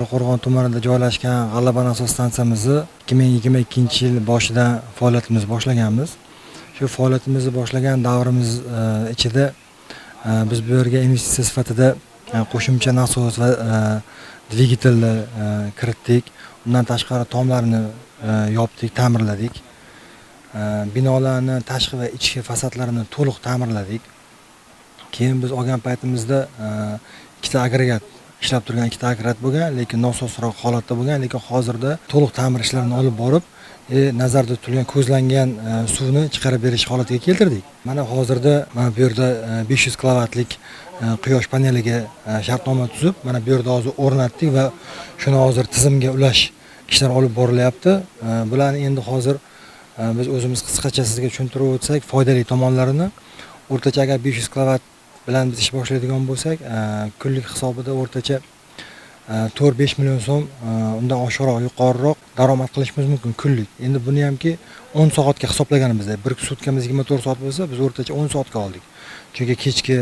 Qo'rg'on tumanida joylashgan G'alaba nasos stansiyamizni 2022-yil boshidan faoliyatimizni boshlaganmiz. Shu faoliyatimizni boshlagan davrimiz ichida biz bu yerga investitsiya sifatida qo'shimcha nasos va dvigatelni kiritdik. Undan tashqari tomlarni yopdik, ta'mirladik. Binolarni tashqi va ichki fasadlarini to'liq ta'mirladik. Keyin biz olgan paytimizda ikkita agregat ishlab turgan, ikkita agregat bo'lgan, lekin nosozroq holatda bo'lgan, lekin hozirda to'liq ta'mir ishlarini olib borib, nazarda tutilgan, ko'zlangan suvni chiqarib berish holatiga keltirdik. Mana hozirda mana bu yerda 500 kilovatlik quyosh paneliga shartnoma tuzib, mana bu yerda hozir o'rnatdik va shuni hozir tizimga ulash ishlari olib borilyapti. Bularni endi hozir biz o'zimiz qisqacha sizga tushuntirib o'tsak foydali tomonlarini: o'rtacha agar 500 kilovat bilan biz ish boshlaydigan bo'lsak, kunlik hisobida o'rtacha 4-5 million so'm, undan oshiqroq, yuqoriroq daromad qilishimiz mumkin kunlik. Endi buni hamki 10 soatga hisoblaganimizda, bir sutkamiz 24 soat bo'lsa, biz o'rtacha 10 soatga oldik, chunki kechki